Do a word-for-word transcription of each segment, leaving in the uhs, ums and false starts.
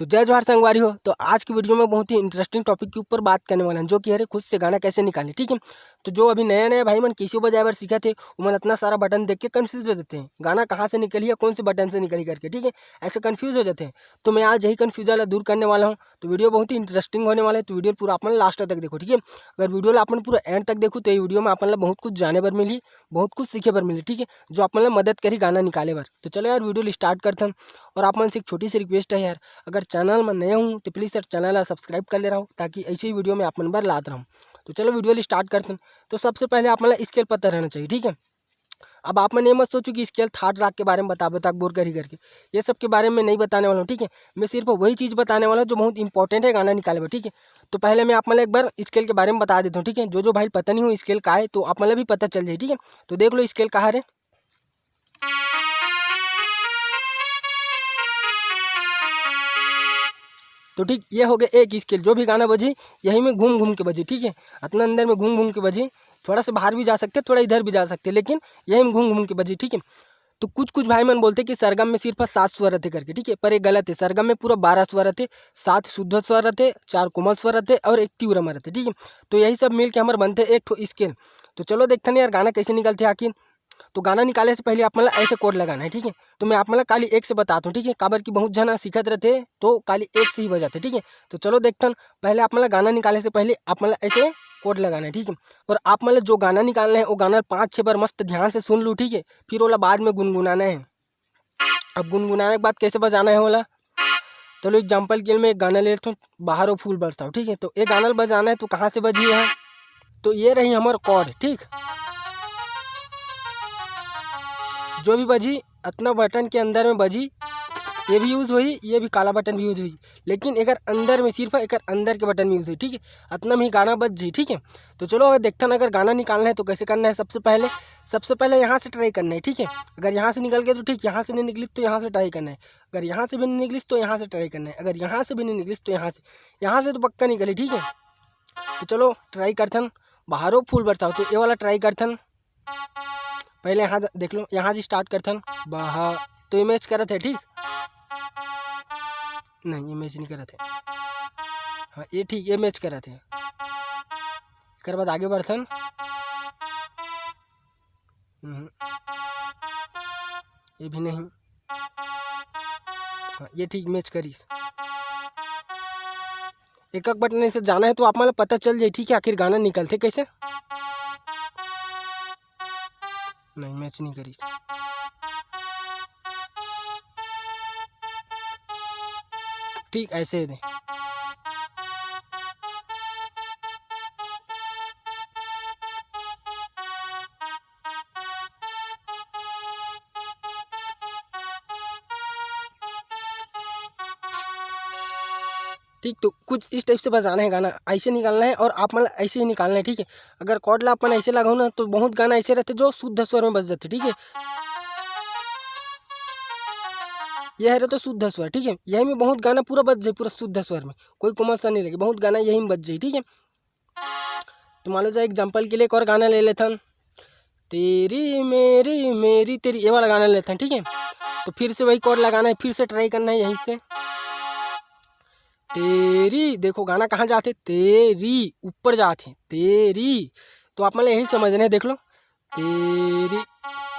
तो जय जोहार संगवारी हो। तो आज की वीडियो में बहुत ही इंटरेस्टिंग टॉपिक के ऊपर बात करने वाला है, जो कि हरे खुद से गाना कैसे निकाले, ठीक है। तो जो अभी नया नया भाई मन कैसे बजाए बर सीखत हे, उमन इतना सारा बटन देख के कंफ्यूज हो जाते हैं, गाना कहाँ से निकली या कौन से बटन से निकली करके, ठीक है, ऐसे कंफ्यूज हो जाते हैं। तो मैं आज यही कन्फ्यूजन ला दूर करने वाला हूँ। तो वीडियो बहुत ही इंटरेस्टिंग होने वाला है, तो वीडियो पूरा अपन लास्ट तक देखो, ठीक है। अगर वीडियो ला अपन पूरा एंड तक देखो तो ये वीडियो में अपन ला बहुत कुछ जाने बर मिली, बहुत कुछ सीखे बर मिली, ठीक है, जो अपन ला मदद करी गाना निकाले बर। तो चलो यार, वीडियो स्टार्ट करथन। और आप मन से एक छोटी सी रिक्वेस्ट है यार, अगर चैनल में नए हूँ तो प्लीज़ यार चैनल ला सब्सक्राइब कर ले रहो, ताकि ऐसे ही वीडियो में आप मन बर लात रहूँ। तो चलो वीडियो स्टार्ट करथन। तो सबसे पहले आप मन ला स्केल पता रहना चाहिए, ठीक है। अब आप मन ये मत सोचो कि स्केल थर्ड राग के बारे में बताबे तक बोर करी करके, ये सब के बारे में नहीं बताने वाला हूँ, ठीक है। मैं सिर्फ वही चीज़ बताने वाला हूँ जो बहुत इंपॉर्टेंट है गाना निकाले में, ठीक है। तो पहले मैं आप मन ला एक बार स्केल के बारे में बता देता हूँ, ठीक है। जो जो भाई पता नहीं हो स्केल का है तो आप मन ला भी पता चल जाए, ठीक है। तो देख लो स्केल कहाँ रे। तो ठीक, ये हो गया एक स्केल। जो भी गाना बजी, यही में घूम घूम के बजी, ठीक है। इतना अंदर में घूम घूम के बजी, थोड़ा सा बाहर भी जा सकते, थोड़ा इधर भी जा सकते, लेकिन यही में घूम घूम के बजी, ठीक है। तो कुछ कुछ भाई मन बोलते कि सरगम में सिर्फ सात स्वर रहते करके, ठीक है, पर ये गलत है। सरगम में पूरा बारह स्वर रहते, सात शुद्ध स्वर रहते, चार कोमल स्वर रहते और एक तीव्र में रहते, ठीक है। तो यही सब मिल के हमारे बनते एक ठो स्केल। तो चलो देखते हैं यार गाना कैसे निकलते आखिर। तो गाना निकाले से पहले आप मन ला ऐसे कोड लगाना है, ठीक है। तो मैं आप मन ला काली एक से बताता हूँ, ठीक है, काबर कि बहुत झन सीखत रहते, तो काली एक से ही बजाते, ठीक है। तो चलो देखथन, पहले आप मन ला गाना निकाले से पहले आप मन ला ऐसे कोड लगाना है, ठीक है। और आप मन ला जो गाना निकालना है वो गाना पाँच छः बार मस्त ध्यान से सुन लू, ठीक है, फिर ओला बाद में गुनगुनाना है। अब गुनगुनाने के बाद कैसे बजाना है ओला, तो लो एग्जाम्पल के लिए मैं एक गाना ले लेता हूँ, बहारो फूल बरसाओ, ठीक है। तो ये गाना बजाना है तो कहाँ से बजी है, तो ये रही हमार कॉर्ड, ठीक। जो भी बजी, इतना बटन के अंदर में बजी, ये भी यूज़ होई, ये भी काला बटन भी यूज़ होई, लेकिन एकर अंदर में सिर्फ एकर अंदर के बटन में यूज़ होई, ठीक है। इतना में ही गाना बज जी, ठीक है। तो चलो अगर देखथन, अगर गाना निकालना है तो कैसे करना है। सबसे पहले, सबसे पहले यहाँ से ट्राई करना है, ठीक है। अगर यहाँ से निकल गया तो ठीक, यहाँ से नहीं निकली तो यहाँ से ट्राई करना है। अगर यहाँ से भी नहीं निकलिस तो यहाँ से ट्राई करना है। अगर यहाँ से भी नहीं निकलिस तो यहाँ से, यहाँ से तो पक्का निकली, ठीक है। तो चलो ट्राई करथन, बहारो फूल बरसाओ। तो ये वाला ट्राई करथन। पहले यहाँ द-, देख लो, यहाँ से स्टार्ट करथन। बहा, तो ये मैच करत है, ठीक। नहीं, ये मैच नहीं करत है। हाँ, ये ठीक, ये मैच करत है। एकर बाद आगे बढ़थन। हम्म, ये भी नहीं। हाँ, ये ठीक मैच करिस। एक एक बटन से जाना है तो आप मन ला पता चल जाए, ठीक है, आखिर गाना निकलते कैसे। नहीं, मैच नहीं करिस। ठीक ऐसे दे। ठीक, तो कुछ इस टाइप से बजाना है गाना, ऐसे निकालना है और आप मन ला ऐसे ही निकालना है, ठीक है। अगर कॉर्ड ला अपन ऐसे लगाओ ना, तो बहुत गाना ऐसे रहते जो शुद्ध स्वर में बज जाते, ठीक है। ये है तो शुद्ध स्वर, ठीक है। यही में बहुत गाना पूरा बज जाए, पूरा शुद्ध स्वर में, कोई कोमल सा नहीं लगे, बहुत गाना यही में बज जाए, ठीक है। तो मान लो जाए एग्जाम्पल के लिए एक और गाना ले लेथन, तेरी मेरी मेरी तेरी, ये वाला गाना लेथन, ठीक है। तो फिर से वही कॉर्ड लगाना है, फिर से ट्राई करना है यहीं से। तेरी, देखो गाना कहाँ जाते, तेरी ऊपर जाते, तेरी। तो आप मतलब यही समझना है, देख लो, तेरी,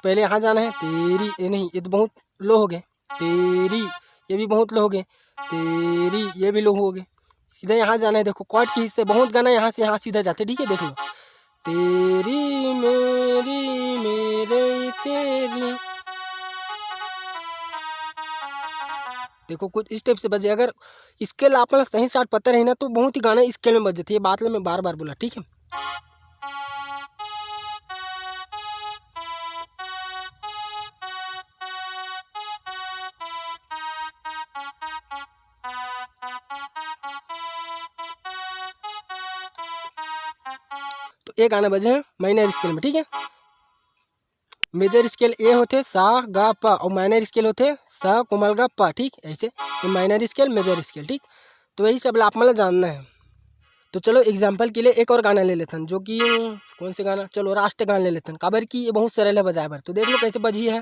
पहले यहाँ जाना है, तेरी, ये नहीं, ये तो बहुत लो हो गए, तेरी, ये भी बहुत लो हो गए, तेरी, ये भी लो हो गए। सीधा यहाँ जाना है, देखो कॉर्ड के हिस्से, बहुत गाना यहाँ से यहाँ सीधा जाते, ठीक है, देख लो, तेरी मेरी मेरी तेरी। देखो कुछ इस टाइप से बजे। अगर स्केल आप मतलब सही स्टार्ट पता रही ना, तो बहुत ही गाना स्केल में बज जाती है। ये बात ला मैं बार बार बोला, ठीक है। तो ये गाना बजे है माइनर स्केल में, ठीक है। मेजर स्केल ए होथे सा गा पा, और माइनर स्केल होथे सा कोमल गा पा, ठीक। ऐसे ये माइनर स्केल, मेजर स्केल, ठीक। तो यही सब ला आप मतलब जानना है। तो चलो एग्जाम्पल के लिए एक और गाना ले लेथन, जो कि कौन से गाना, चलो राष्ट्रगान ले लेथन, काबर कि ये बहुत सरल है बजाए बर। तो देख लो कैसे बजी है।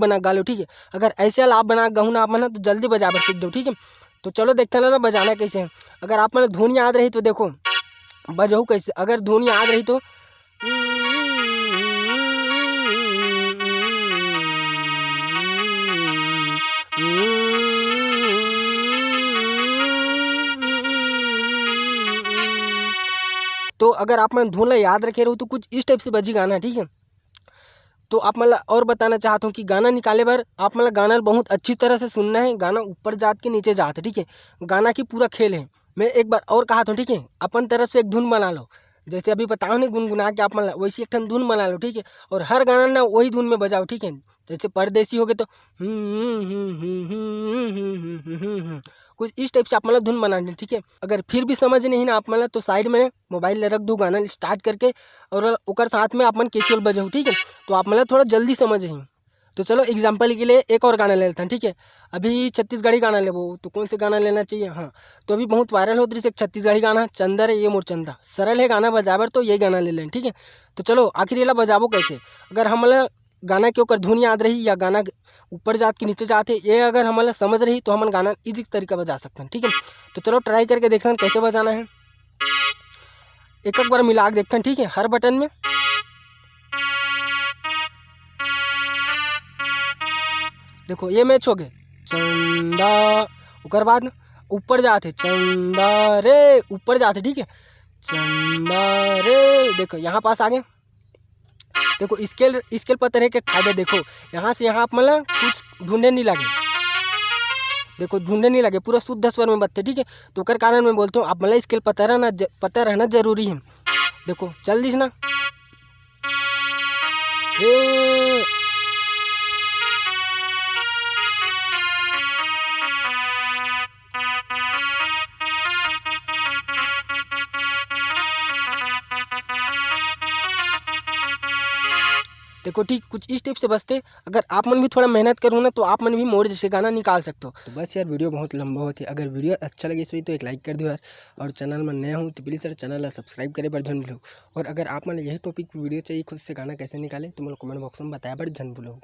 बना गा लो, ठीक है। अगर ऐसे वाला आप बना गहू ना आप मन ह, तो जल्दी बजाए बर सीख दो, ठीक है। तो चलो देखते हैं ना बजाना कैसे है। अगर आप मन धुन याद रही तो देखो, बजहू कैसे, अगर धुन याद रही तो। तो अगर आप मन धुन ला याद रखे रहो तो कुछ इस टाइप से बजी गाना, ठीक है। तो आप मन ला और बताना चाहता हूँ कि गाना निकाले बर आप मन ला गाना ला बहुत अच्छी तरह से सुनना है। गाना ऊपर जात के नीचे जात है, ठीक है। गाना की पूरा खेल है। मैं एक बार और कहा था, ठीक है, अपन तरफ से एक धुन बना लो। जैसे अभी बताओ नहीं गुनगुना के आप मन ला, वैसे एक ठन धुन बना लो, ठीक है। और हर गाना ना वही धुन में बजाओ, ठीक है। जैसे परदेसी हो गए तो कुछ इस टाइप से आप मन ला धुन बनाना है, ठीक है। अगर फिर भी समझ नहीं ना आप मन ला, तो साइड में मोबाइल ले रख दो, गाना स्टार्ट करके, और ओकर साथ में आप मन कैचुअल बजाओ, ठीक है। तो आप मन ला थोड़ा जल्दी समझ ही। तो चलो एग्जाम्पल के लिए एक और गाना ले लेते हैं, ठीक है। अभी छत्तीसगढ़ी गाना लेबो तो कौन से गाना लेना चाहिए? हाँ, तो अभी बहुत वायरल होत रहिस एक छत्तीसगढ़ी गाना, चंदा रे ये मोर चंदा। सरल है गाना बजाबर, तो ये गाना ले लें, ठीक है। तो चलो आखिर एला बजाबो कैसे? अगर हमला गाना के ओकर धुन याद रही या गाना ऊपर जात के नीचे जात है, ये अगर हमला समझ रही तो हमन गाना इजी तरीका बजा सकथन, ठीक है। तो चलो ट्राई करके देखथन कैसे बजाना है। एक एक बार मिला के देखथन, ठीक है, हर बटन में। देखो ये मैच हो गए, चंदा, ओकर बाद ऊपर जात है चंदा रे, ऊपर जात है, ठीक है, चंदा रे। देखो यहाँ पास आ गए। देखो स्केल, स्केल पत्थर है के फायदा, देखो यहाँ से यहाँ आप मन ला कुछ ढूंढे नहीं लगे। देखो ढूंढे नहीं लगे, पूरा शुद्ध स्वर में बजथे, ठीक है। तो ओकर कारण मैं बोलता हूँ आप मन ला स्केल पता रहना ज-, पता रहना जरूरी है। देखो चल दिस ना। ए, देखो ठीक कुछ इस टाइप से बजथे। अगर आप मन भी थोड़ा मेहनत करो ना तो आप मन भी मोर जैसे गाना निकाल सकते हो। तो बस यार वीडियो बहुत लंबा होत है, अगर वीडियो अच्छा लगे सही तो एक लाइक कर दो यार, और चैनल में नया हूँ तो प्लीज यार चैनल ला सब्सक्राइब करे बर झन भूलो। और अगर आप मन यही टॉपिक वीडियो चाहिए खुद से गाना कैसे निकाले तो मोला कमेंट बॉक्स में बताए बर झन भूलो।